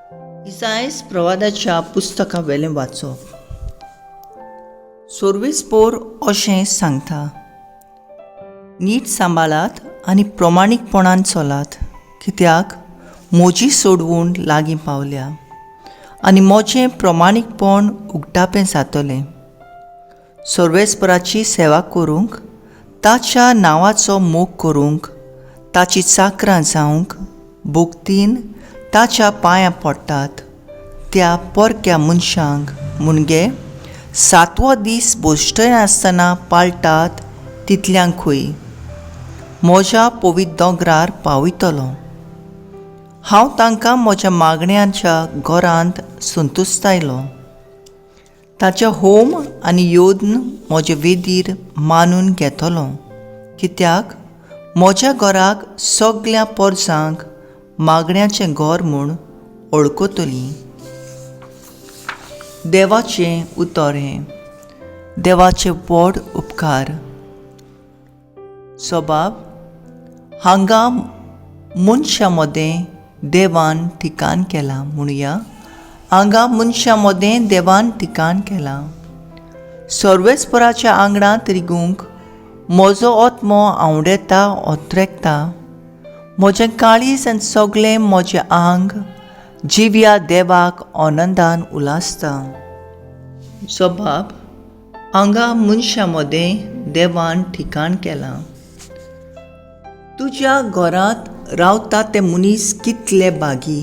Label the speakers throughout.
Speaker 1: इसायस प्रवादाच्या पुस्तका वेलें वाचप. सोर्वेस्पोर अशें सांगता, नीट सांबाळात आनी प्रमाणीकपणान चलात, कित्याक म्हजी सोडवून लागीं पावल्या आनी म्हजें प्रमाणीकपण उगटापें जातलें. सर्वेस्पराची सेवा करूंक, ताच्या नांवाचो मोग करूंक, ताची चाकरां जावंक भक्तीन ताच्या पांयां पडटात त्या परक्या मनशांक मुणगे सातवो दीस भश्टय आसतना पाळटात तितल्यांकूय म्हज्या पवित्र दोंगरार पावयतलो. हांव तांकां म्हज्या मागण्यांच्या घरांत संतुस्तायलो. ताचें होम आनी योद्न म्हजे वेदीर मानून घेतलो, कित्याक म्हज्या घराक सगळ्या पोरसांक मागण्याचें घर म्हूण वळखतलीं. देवाचें उतर हें. देवाचें व्हड उपकार. सबाब हांगा मनशां मदें देवान ठिकाण केलां म्हणुया. हांगा मनशां मदें देवान ठिकाण केलां. सर्वेस्पराच्या आंगणांत रिगूंक म्हजो आत्मो आवडेता ओत्रेकता. म्हजें काळीज आनी सगळें म्हजें आंग जिव्या देवाक आनंदान उलासता. सबाब हांगा मनशां मदें देवान ठिकाण केलां. तुज्या घरांत रावता ते मनीस कितले बागी,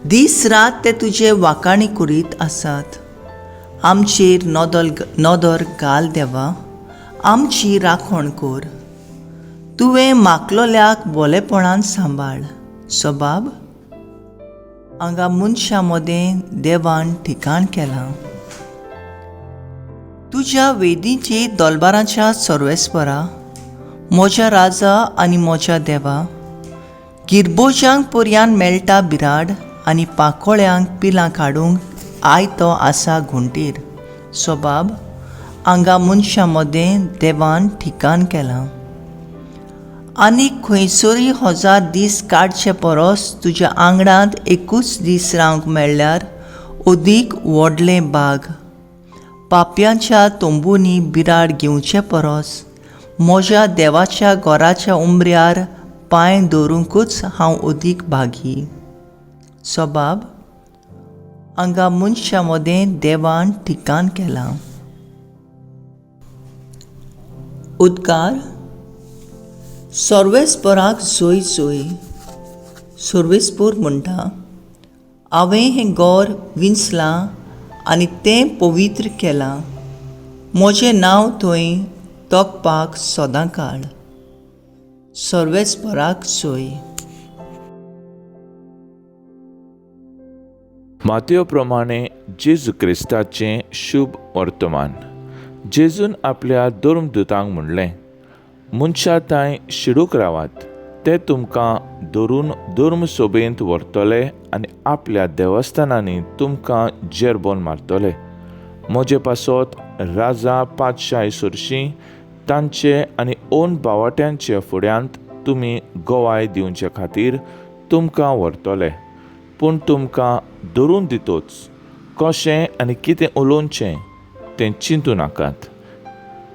Speaker 1: दीस रात ते तुजे वाकाणी करीत आसात. आमचेर नदर घाल देवा, आमची राखण कर. तुवें माकलोल्याक बोलेपणान सांबाळ. सबाब हांगा मनशां मदें देवान ठिकाण केलां. तुज्या वेदीची दोलबाराच्या सर्वेस्परा, म्हज्या राजा आनी म्हज्या देवा, गिरबोज्यांक पर्यान मेळटा बिराड आनी पाकोळ्यांक पिलां काडूंक आयतो आसा घुंटीर. सबाब हांगा मनशां मदें देवान ठिकाण केलां. आनी खंयसरूय हजार दीस काडचे परस तुज्या आंगणांत एकूच दीस रावंक मेळ्ळ्यार अदीक व्हडलें बाग. पापयांच्या तंबूंनी बिराड घेवचे परस म्हज्या देवाच्या घराच्या उमऱ्यार पांय दवरूंकूच हांव अदीक भागी. सबाब हांगा मनशां मदें देवान ठिकाण केलां. उद्गार. सर्वेस्पराक जोय जोय. सर्वेस्पोर म्हणटा, हांवें हें घर विंचलां आनी तें पवित्र केलां. म्हजें नांव थंय तोखपाक सदां काळ. सर्वेस्पराक जोय.
Speaker 2: मातयो प्रमाणे जेजू क्रिस्ताचें शुभ वर्तमान. जेजून आपल्या धर्मदुतांक म्हणलें, मनशां तांय शिडूक रावात, ते तुमकां धरून धर्मसभेंत व्हरतले आनी आपल्या देवस्थानांनी तुमकां जेरबोन मारतले. म्हजे पासत राजा पातशाय सरशीं तांचे आनी ओन बावाट्यांचे फुड्यांत तुमी गवाय दिवचे खातीर तुमकां व्हरतले. पूण तुमकां धरून दितोच कशें आनी कितें उलोवचें तें चिंतू नाकात.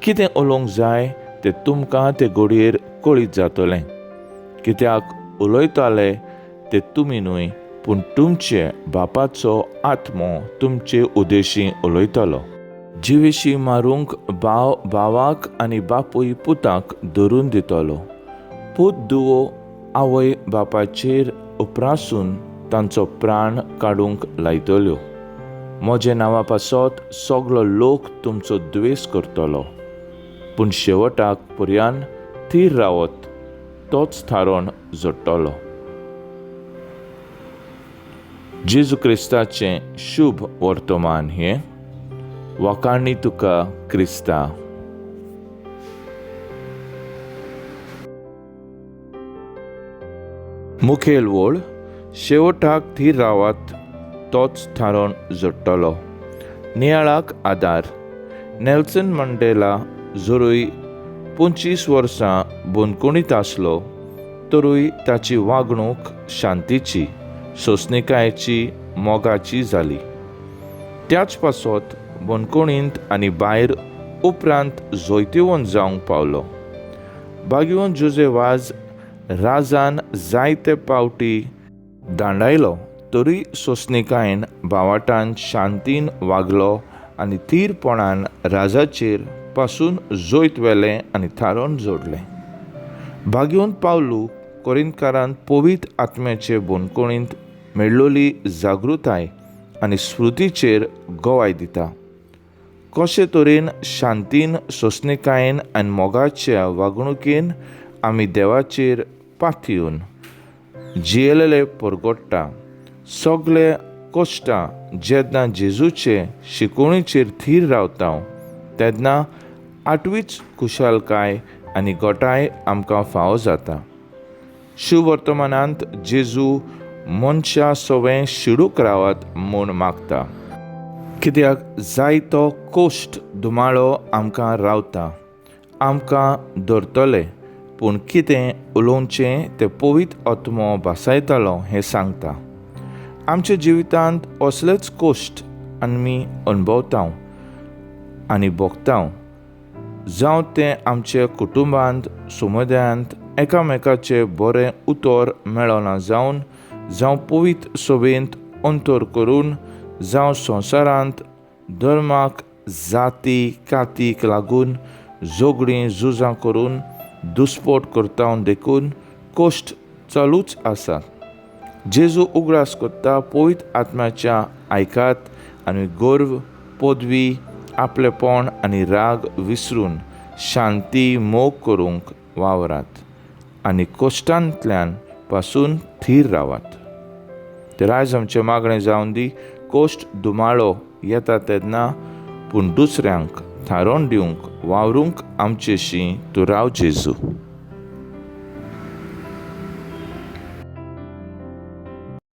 Speaker 2: कितें उलोवंक जाय तें तुमकां ते घडयेर कळीत जातलें, कित्याक उलयताले ते तुमी न्हय, पूण तुमचे बापाचो आत्मो तुमचे उदेशी उलयतलो. जिविशी मारूंक भाव भावाक आनी बापूय पुताक धरून दितलो. पूत दुवो आवय बापाचेर उपरासून तांचो प्राण काडूंक लायतल्यो. म्हजे नांवा पासत सगलो लोक तुमचो द्वेस करतलो, पूण शेवटाक पर्यान थीर रावत तोच थारोवन जोडटलो. जेजू क्रिस्ताचें शुभ वर्तमान हें. वाखाणी तुका क्रिस्ता. मुखेल वळ, शेवटाक थीर रावात तोच थारोवन जोडटलो. नियाळाक आदार. नेल्सन मंडेला जरूय 25 वर्सां बंदखणींत आसलो तरूय ताची वागणूक शांतीची, सोंसणिकायेची, मोगाची जाली. त्याच पासत बंदखणींत आनी भायर उपरांत जैतिवंत जावंक पावलो. भाग्यवंत जुजे वाज राजान जायते पावटी दांडायलो तरी सोंसणिकायेन भावाटान शांतीन वागलो आनी थीरपणान राजाचेर पासून जैत व्हेलें आनी थारोवन जोडलें. भाग्यवंत पावलू कोरिंतकारान पवित्र आत्म्याचे बंदखणींत मेळ्ळोली जागृताय आनी स्मृतीचेर गवाय दिता. कशे तरेन शांतीन, सोंसणिकायेन आनी मोगाच्या वागणुकेन आमी देवाचेर पातयेवन जियेलेले परगट्टा. सगळे कश्टां जेन्ना जेजूचे शिकवणीचेर थीर रावता तेन्ना आठवीच खुशालकाय आनी घटाय आमकां फावो जाता. शुभवर्तमानांत जेजू मनशा सवें शिडूक रावात म्हूण मागता, कित्याक जायतो कोश्ट धुमाळो आमकां रावता, आमकां धरतले, पूण कितें उलोवचें तें पवित्र आत्मो भासायतलो हें सांगता. आमच्या जिवितांत असलेच कोश्ट आमी अणभवता आनी भोगता, जावं तें आमच्या कुटुंबांत, समुदायांत एकामेकाचें बरें उतर मेळना जावन, जावं पवित्र सभेंत अंतर करून, जावं संवसारांत धर्माक, जाती कातीक लागून झगडीं झुजां करून दुस्पोट करता देखून कश्ट चालूच आसात. जेजू उगडास करता पवित्र आत्म्याच्या आयकात आनी गर्व, पदवी, आपलेपण आनी राग विसरून शांती मोग करूंक वावरात आनी कश्टांतल्यान पासून थीर रावात. तर आयज आमचें मागणें जावन दी, कश्ट धुमाळो येता तेन्ना पूण दुसऱ्यांक थारोवन दिवंक वावरूंक आमचेशी तूं राव जेजू.